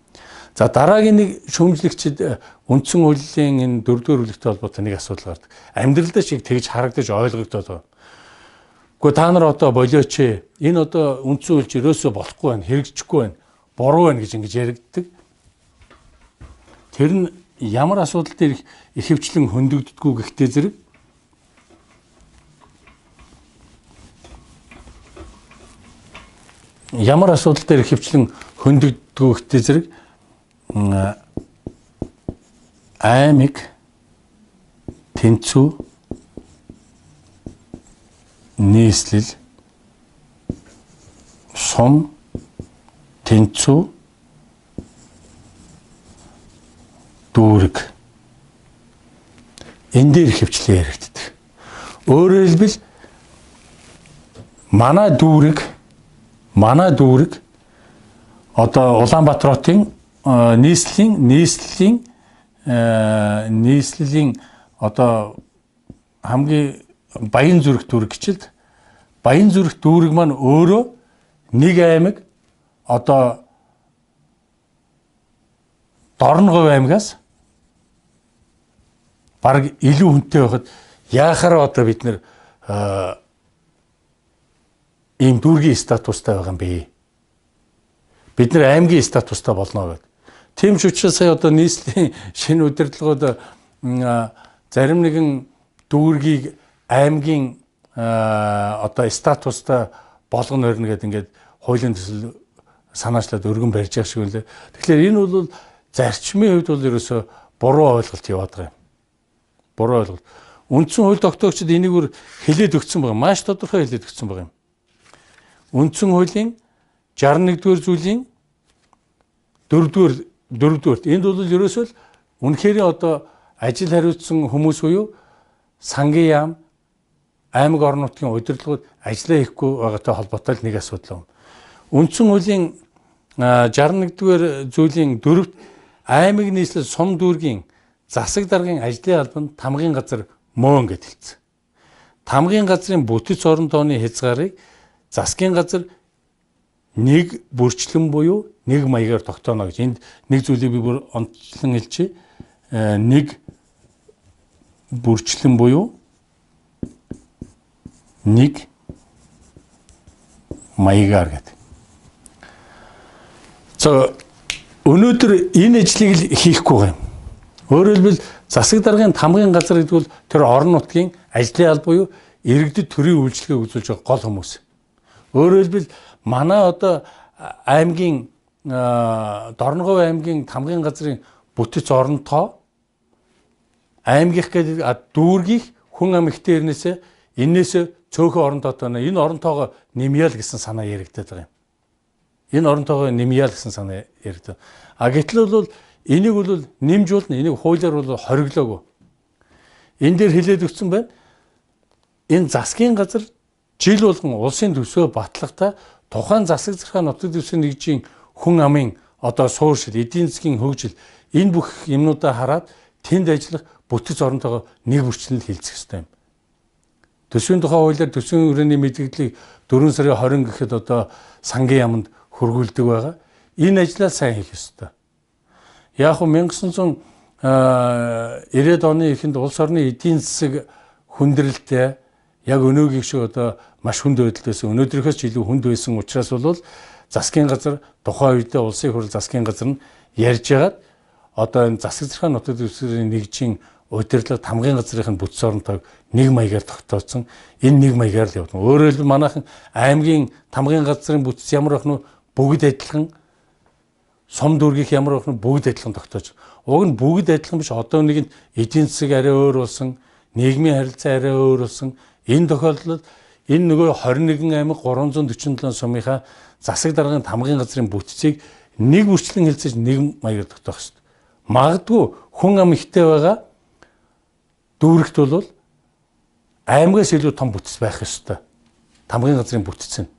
За дараагийн нэг шүүмжлэгчид үндсэн хуулийн энэ дөрөвдүгээр бүлэгтэй холбоотой нэг асуудал гардаг. Амьдралдаа шиг тэгж харагдаж ойлгогдоод байгаа. Гэхдээ та нар одоо болиоч ээ. Энэ одоо үндсэн хууль чи ерөөсөө болохгүй байна, хэрэгжихгүй байна, буруу байна гэж ингэж яригддаг. Тэр нь ямар асуудал дээр ихэвчлэн хөндөгддгүү гэхдээ зэрэг Ямар асуудал дээр ихэвчлэн хөндөгддөг гэдэг зэрэг аймаг тэнцүү нийслэл сум тэнцүү дүүрэг энэ дээр ихэвчлэн яригддаг. Өөрөөр хэлбэл манай дүүрэг одоо Улаанбаатар хотын нийслэлийн одоо хамгийн Баян зүрх дүүрэг гэчилд Баян зүрх дүүрэг маань өөрөө нэг аймаг одоо Дорноговь аймагаас бараг илүү хүнтэй байхад яахаараа одоо бид нэр ийм дүүргийн статустай байгаа юм бэ? Бид нэр аймгийн статустай болно гэдэг. Тийм ч учраас сая одоо нийслэлийн шинэ удирдлагууд зарим нэгэн дүүргийг аймгийн одоо статустай болгоно өрнө гэдэг ингээд хуулийн төсөл санаачлаад өргөн барьж байгаа шиг үлээ. Тэгэхээр энэ бол зарчмын хувьд бол ерөөсөө буруу ойлголт яваад байгаа юм. Буруу ойлголт. Үндсэн хууль тогтоогчид энийг бүр хэлээд өгсөн байгаа. Маш тодорхой хэлээд өгсөн байгаа юм. Үндсэн хуулийн 61-р зүйлийн 4-р энд бол ерөөсөө л үнэхээр одоо ажил хариуцсан хүмүүс буюу сангийн яам аймаг орон нутгийн удирдлагууд ажлаа хийхгүй байгаатай холбоотой л нэг асуудал юм. Үндсэн хуулийн 61-р зүйлийн 4-т аймаг нийслэл сум дүүргийн засаг даргын ажлын албанд тамгын газар мөн гэж хэлсэн. Тамгын газрын бүтэц орон тооны хязгаарыг засгийн газар нэг бүрчлэн буюу нэг маягаар тогтооно гэж. Энд нэг зүйлийг би бүр онцлон хэлчихье. Нэг бүрчлэн буюу нэг маягаар гэдэг. За өнөөдөр энэ ажлыг л хийхгүй байгаа юм. Өөрөөр хэлбэл засаг даргын тамгын газар гэдэг бол тэр орон нутгийн ажлын алба буюу иргэдэд төрийн үйлчилгээг үзүүлж байгаа гол хүмүүс. Өөрөөр хэлбэл манай одоо аймгийн Дорноговь аймгийн тамгын газрын бүтэц орон тоо аймгийнх гэдэг дүүргийнх хүн ам ихтэй ирнээсээ энээсээ цөөхөн орон тоотой байна. Энэ орон тоогоо нэмье л гэсэн санаа яригдаад байгаа юм. Энэ орон тоогоо нэмье л гэсэн санаа яригдаад. А гэтэл бол энийг бол нэмж болно, энийг хуулиар бол хориглоогүй. Энэ дээр хэлээд өгсөн байна. Энэ засгийн газар жил болгон улсын төсвөө батлахдаа тухайн засаг захиргаа нутаг дэвсгэрийн нэгжийн хүн амын одоо сууршил, эдийн засгийн хөгжил энэ бүх юмнуудаа хараад тэнд ажиллах бүтэц оронтойгоо нэг бүрчлэл хилцэх ёстой юм. Төсвийн тухай хуулиар төсвийн хүрээний мэдээллийг 4 сарын 20 гэхэд одоо сангийн яамд хөргүүлдэг байгаа. Энэ ажлаа сайн хийх ёстой. Яг нь 1990-ад оны эхэнд улс орны эдийн засаг хүндрэлтэй яг өнөөгийн шиг одоо маш хүнд байдалд байсан. Өнөөдрийнхөөс ч илүү хүнд байсан учраас бол засгийн газар тухайн үедээ улсын хурал засгийн газар нь ярьж байгаад одоо энэ засаг захиргаа нутаг дэвсгэрийн нэгжийн удирдлага тамгын газрын бүтэц оронтойг нэг маягаар тогтооцсон. Энэ нэг маягаар л явдаг. Өөрөөр хэлбэл манайхан аймгийн тамгын газрын бүтэц ямар байх нь бүгд адилхан, сум дүүргийнх ямар байх нь бүгд адилхан тогтоож. Уг нь бүгд адилхан биш. Одоо нэгэнд эдийн засаг арай өөр болсон, нийгмийн харилцаа арай өөр болсон. Энэ тохиолдолд энэ нөгөө 21 аймаг 347 сумынхаа засаг даргын тамгын газрын бүтцийг нэг бүрчлэн хэлцээж нэг маягаар тогтоох ёстой. Магадгүй хүн ам ихтэй байгаа дүүрэгт бол аймгаас илүү том бүтэц байх ёстой. Тамгын газрын бүтэц нь.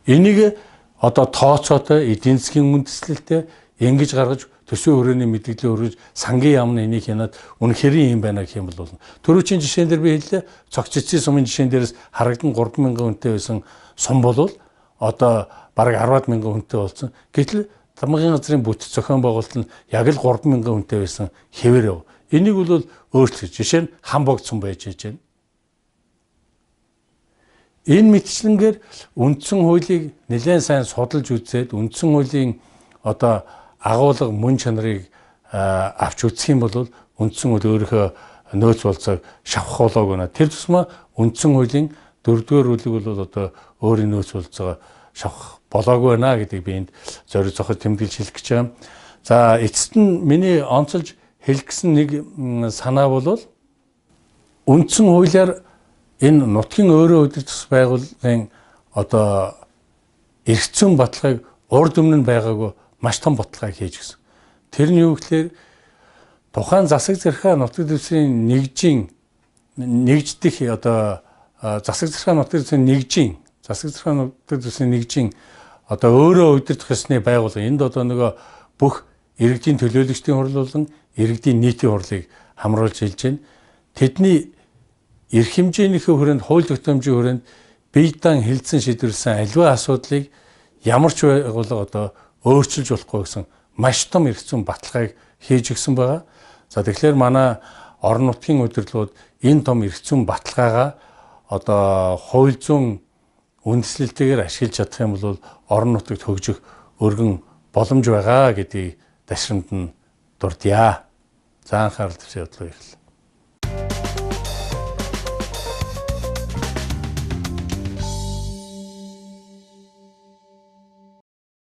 Энийг одоо тооцоотой эдийн засгийн үндэслэлтэй ингэж гаргаж төсвийн хүрээний мэдээлэл өргөж сангийн яам нь энийг хянаад үнэхээр юм байна гэх юм бол болно. Түрүүчийн жишээн дээр би хэллээ. Цогц цэцгийн сумын жишээн дээрээс харагдан 3000 хүнтэй байсан сум болвол одоо бараг 10,000 хүнтэй болсон. Гэтэл тамгын газрын бүтэц зохион байгуулалт нь яг л 3000 хүнтэй байсан хэвээр яв. Энийг бол өөрчлөж жишээ нь хам богд сум байж байна. Энэ мэтчлэнгээр үндсэн хуулийг нэлээд сайн судалж үзээд үндсэн хуулийн одоо агуулга мөн чанарыг авч үзэх юм бол үндсэн хууль өөрийнхөө нөөц болцоог шавах болоог байна. Тэр тусмаа үндсэн хуулийн Дөрөвдүгээр бүлэг бол одоо өөрийн нөөц болцоогоо шавах болоогүй байна гэдгийг би энд зориг зохиж тэмдэглэж хэлэх гэж байгаа. За эцэст нь миний онцолж хэлэх гэсэн нэг санаа бол үндсэн хуулиар энэ нутгийн өөрөө удирдах байгууллагын одоо эрх зүйн баталгааг урд өмнө нь байгаагүй маш том баталгааг хийж гисэн. Тэр нь юу гэхээр тухайн засаг захиргаа нутаг дэвсгэрийн нэгжийн нэгждэх одоо засаг захиргаа нутаг дэвсгэрийн нэгжийн засаг захиргаа нутаг дэвсгэрийн нэгжийн одоо өөрөө удирдах ёсны байгууллага энд одоо нөгөө бүх иргэдийн төлөөлөгчдийн хурал болон иргэдийн нийтийн хурлыг хамруулж хэлж байна. Тэдний эрх хэмжээнийхээ хүрээнд хууль тогтоомжийн хүрээнд бие даан хэлцэн шийдвэрлэсэн аливаа асуудлыг ямар ч байгууллага одоо өөрчилж болохгүй гэсэн маш том эрх зүйн баталгааг хийж өгсөн байгаа. За тэгэхээр манай орон нутгийн удирдлагууд энэ том эрх зүйн баталгаагаа одоо хууль зүйн үндэслэлтэйгээр ашиглаж чадах юм бол орон нутагт хөгжих өргөн боломж байгаа гэдгийг дашрамд нь дурдъя. За анхаарал тавьсан явдлаа баярлалаа.